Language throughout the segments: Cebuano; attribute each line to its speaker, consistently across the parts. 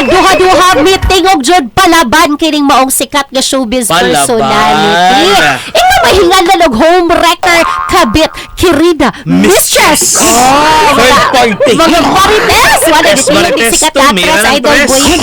Speaker 1: Duha-duha mitingog jud palaban kining maong sikat nga showbiz
Speaker 2: Palaban.
Speaker 1: Personality. Ikaw mahingan na og home wrecker, kabit, kirida, mistress. Oh,
Speaker 2: Third party.
Speaker 1: mga marites. Wala
Speaker 2: Yes,
Speaker 1: dito yung
Speaker 2: marites
Speaker 1: sikat
Speaker 2: to,
Speaker 1: actress
Speaker 2: meron ng
Speaker 1: Idol
Speaker 2: tres.
Speaker 1: Boy.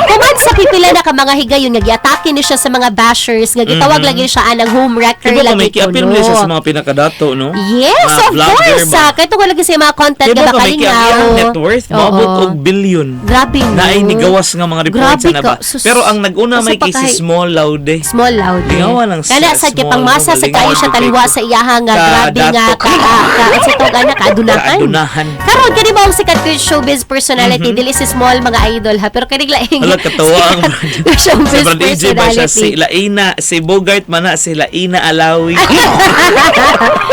Speaker 1: Kuman sa pipila na ka mga higayon nga giatake ni siya sa mga bashers nga gitawag lagi siya anang home wrecker
Speaker 2: Diba
Speaker 1: lagi
Speaker 2: may ki-appeal
Speaker 1: kuno.
Speaker 2: mo siya sa mga pinakadato, no?
Speaker 1: Yes,
Speaker 2: Mga
Speaker 1: of
Speaker 2: vlogger
Speaker 1: course.
Speaker 2: ba?
Speaker 1: Ah, kaya tungkol lagi sa mga content
Speaker 2: Diba
Speaker 1: nga
Speaker 2: ka may
Speaker 1: makalingaw.
Speaker 2: ki-ang net worth,
Speaker 1: Oo.
Speaker 2: maabot og billion.
Speaker 1: Grabe, no?
Speaker 2: Naay nigawas nga mga reports
Speaker 1: Grabe
Speaker 2: na ba.
Speaker 1: ka. Sus.
Speaker 2: Pero ang nag-una
Speaker 1: Asa
Speaker 2: may
Speaker 1: pa
Speaker 2: kay si Small Laude.
Speaker 1: Small Laude.
Speaker 2: Lingawa lang
Speaker 1: Kana
Speaker 2: siya,
Speaker 1: sa kay
Speaker 2: small,
Speaker 1: pangmasa sa
Speaker 2: lingawa
Speaker 1: kayo siya
Speaker 2: jud
Speaker 1: taliwa
Speaker 2: kay
Speaker 1: sa iyaha nga
Speaker 2: Ka
Speaker 1: grabe nga
Speaker 2: dato.
Speaker 1: ka ka ka sa tawag ana kaadunahan.
Speaker 2: Kaadunahan.
Speaker 1: Karon kani mo ang sikat kay showbiz personality, dili si Small, mga idol, ha, pero kani laing
Speaker 2: Hala, katawa ang
Speaker 1: sikat showbiz
Speaker 2: Si Brad AJ ba siya si
Speaker 1: personality.
Speaker 2: Laina, si Bogart man na, si Laina Alawi.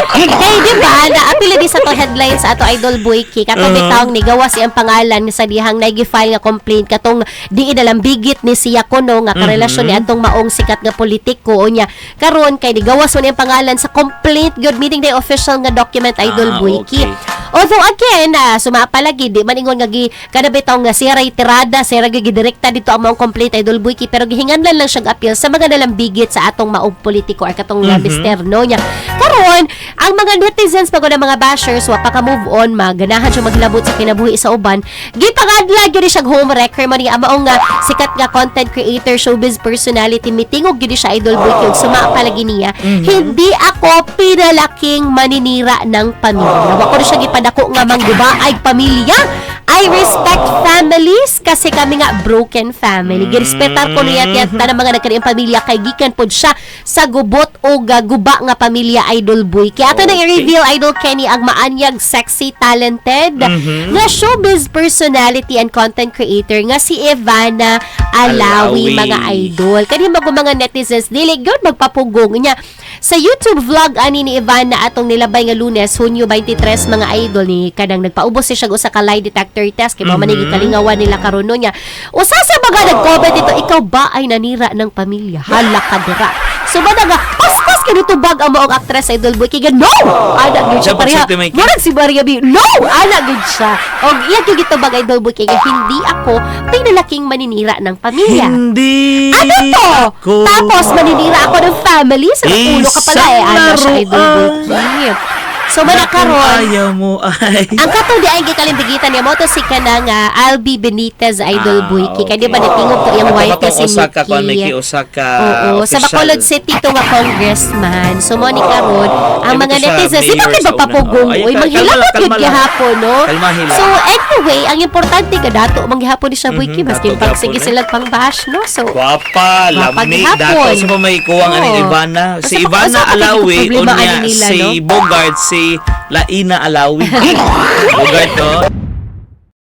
Speaker 1: Kay di ba naapila di sa to headlines sa ato, Idol Boyki, katong bitawng ni gawas iyang pangalan sa dihang nagi-file nga complaint katong di inalambigit ni siya kuno nga karelasyon ni atong maong sikat nga politiko. Unya karon kay ni gawas man iyang pangalan sa complaint gyud, meaning the official nga document, Idol Boyki. Although again, suma palagi di man ingon nga gi kada bitaw nga siya ray tirada, siya ra gyud gidirekta dito ang maong complaint, Idol Boyki, pero gihinganlan lang siyang appeal sa mga nalambigit sa atong maong politiko or katong mister no niya. Karon, ang mga netizens pag mga bashers wa pa ka move on, maganahan siya maghilabot sa kinabuhi sa uban. Gipangadla gyud ni siya home wrecker man ni ang maong nga sikat nga content creator, showbiz personality. Mitingog gyud ni siya, Idol Boyki, ug suma palagi niya, "Hindi ako pinalaking maninira ng pamilya. Wa ko na siya gipadako nga manggubaay pamilya. I respect families kasi kami nga broken family. Girespetar ko niya tiyat tanang mga nagkaniang pamilya kay gikan pod siya sa gubot o guba nga pamilya, Idol Boy." Kaya ato na i-reveal, Idol Kenny, ang maanyag, sexy, talented nga showbiz personality and content creator nga si Ivana Alawi,
Speaker 2: Alawi.
Speaker 1: mga idol. Kani mga mga netizens dili gyud magpapugong niya. Sa YouTube vlog ani ni Ivana atong nilabay nga Lunes, Hunyo 23, mga idol, ni kanang nagpaubos siya og usa ka lie detector test kay mao man mm kalingawan nila karon no niya. Usa sa mga nag-comment ito, "Ikaw ba ay nanira ng pamilya? Hala ka dira." So ba nga paspas kini tubag ang maong actress, Idol Boy, kay "No!" Ana gyud siya
Speaker 2: Dapat
Speaker 1: pareha.
Speaker 2: siya tumay-
Speaker 1: Murag si Maria B. "No!" Ana gyud siya. Og iya gyud gitubag, Idol Boy, kay "Hindi ako pinalaking maninira ng pamilya."
Speaker 2: Hindi
Speaker 1: Ano to?
Speaker 2: ako
Speaker 1: Tapos maninira ako ng family sa ulo ka pala eh.
Speaker 2: isang
Speaker 1: Ano siya, Idol
Speaker 2: laruan.
Speaker 1: Boy. So mana
Speaker 2: Na kung
Speaker 1: karon
Speaker 2: ayaw mo ay
Speaker 1: ang katong di ay gikalimbigitan niya mo to si kanang Albee Benitez, Idol Boyki. Kaya di ba natingog po yung wife na si
Speaker 2: Osaka
Speaker 1: Nikki.
Speaker 2: Kon may Osaka
Speaker 1: Oo, sa
Speaker 2: official.
Speaker 1: Bacolod City to nga congressman. So mo ni karon ang
Speaker 2: Ay,
Speaker 1: mga
Speaker 2: ito siya,
Speaker 1: netizens, di ba
Speaker 2: mayor
Speaker 1: kayo
Speaker 2: sa una.
Speaker 1: magpapugong?
Speaker 2: Oo, ay,
Speaker 1: Uy,
Speaker 2: kalma
Speaker 1: manghilabot
Speaker 2: lang,
Speaker 1: yun
Speaker 2: kalma lang.
Speaker 1: gihapon, no?
Speaker 2: Kalmahi lang.
Speaker 1: So anyway, ang importante ka dato manghihapon ni siya, Boyki, maski
Speaker 2: Dato
Speaker 1: pag sige
Speaker 2: gihapon, eh.
Speaker 1: sila pang bash, no? So
Speaker 2: Gwapa,
Speaker 1: Gwapa
Speaker 2: lami,
Speaker 1: gihapon.
Speaker 2: dato. Sa pa may kuwang aning
Speaker 1: Oo.
Speaker 2: Ivana. Si
Speaker 1: Basta pa-
Speaker 2: Ivana
Speaker 1: basta pa
Speaker 2: Alawi,
Speaker 1: problema
Speaker 2: unya
Speaker 1: ani nila,
Speaker 2: si
Speaker 1: no?
Speaker 2: Bogart, si Laina Alawi. Bogart, no?